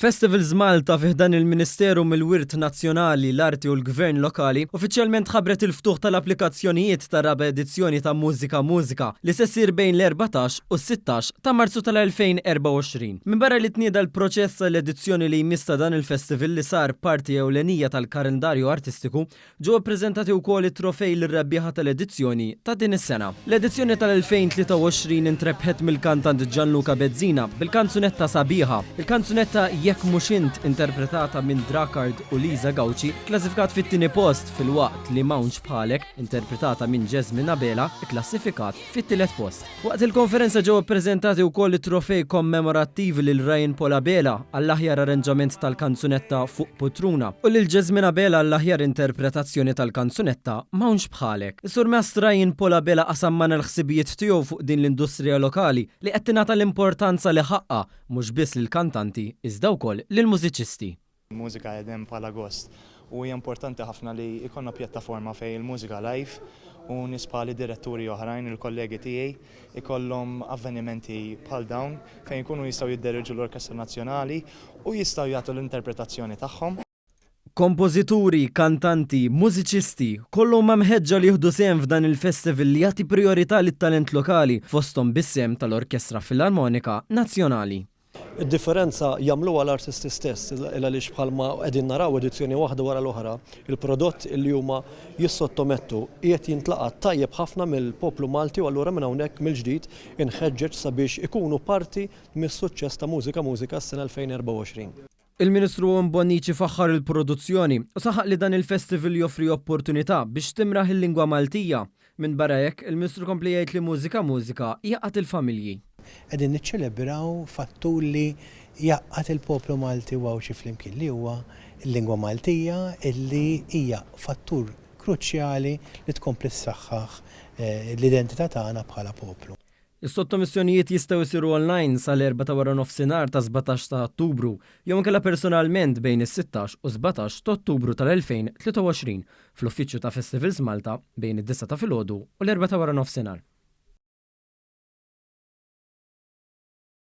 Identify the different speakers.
Speaker 1: Festivals Malta fi ħdan il-Ministeru mill-Wirt Nazzjonali, l-Arti u l-Gvern Lokali uffiċjalment ħabbret il-ftuħ tal-applikazzjonijiet tar-raba' edizzjoni ta' Mużika Mużika li se ssir bejn l-14 u s-16 ta' Marzu tal-2024. Minbarra li tnieda l-proċess għall-edizzjoni li jmiss ta' dan il-festival li sar parti ewlenija tal-kalendarju artistiku, Ġew ippreżentati wkoll it-trofej lir-rebbieħa tal-edizzjoni ta' din is-sena. L-edizzjoni tal-2023 intrebħet mill-kantant Gianluca Bezzina bil-kanzunetta Sabiħa. Il-kanzunetta Jekk Mhux Int interpretata minn Drakard u Lisa Gauci kklassifikat fit-tieni post filwaqt li M'Hawnx Bħalek interpretata minn Jasmine Abela kklassifikat fit-tielet post. Waqt il-konferenza ġew ippreżentati wkoll it-trofej kommemorattivi lil Ryan Paul Abela għall-aħjar arranġament tal-kanzunetta Fuq Putruna u lil Jasmine Abela għall-aħjar interpretazzjoni tal-kanzunetta M'hawnx Bħalek. Is-Surmast Ryan Paul Abela qasam magħna l-ħsibijiet tiegħu fuq din l-industrija lokali li qed tingħata l-importanza li ħaqqha mhux biss lill-kantanti iżda wkoll lill-mużiċisti.
Speaker 2: Il-mużika qiegħda hemm bħala gost u hija importanti ħafna li jkollna pjattaforma fejn il-mużika live u nies bħali diretturi oħrajn, il-kollegi tiegħi, ikollhom avvenimenti bħal dawn fejn ikunu jistgħu jidderieġu l-Orkestra Nazzjonali u jistgħu jagħtu l-interpretazzjoni tagħhom.
Speaker 1: Kompożituri, kantanti, mużiċisti, kollha huma mħeġġa li jieħdu sehem f'dan il-festival li jagħti prijorità lit-talent lokali, fosthom bis-sehem tal-Orkestra Filarmonika Nazzjonali.
Speaker 3: Id-differenza jagħmluha l-artisti stess, il għaliex bħalma qegħdin naraw edizzjoni waħda wara l-oħra, il-prodott li huma jissottomettu qiegħed jintlaqa' tajjeb ħafna mill-poplu Malti u allura minn hawnhekk mill-ġdid inħeġġeġ sabiex ikunu parti mis-suċċess ta' Mużika Mużika s-sena 2024.
Speaker 1: Il-Ministru Owen Bonnici faħħar il-produzzjoni u saħaq li dan il-festival joffri opportunità biex timraħ il-lingwa Maltija. Minbarra hekk, il-Ministru kompla jgħid li Mużika Mużika jgħaqqad il-familji.
Speaker 4: Qegħdin niċċelebraw fattur li jgħaqqad il-poplu Malti u Għawdxi flimkien li huwa l-lingwa Maltija illi hija fattur kruċjali li tkompli ssaħħaħ l-identità tagħna bħala poplu.
Speaker 1: Is-sottomissjonijiet jistgħu jsiru online sal-Erbgħa ta' waranofsinhar tas-17 ta' Ottubru jew inkella personalment bejn is-16 u s-17 ta' Ottubru tal-2023 fl-uffiċċju ta' Festivals Malta bejn id-disgħa ta' filgħodu u l-erbgħa ta' waranofsinhar.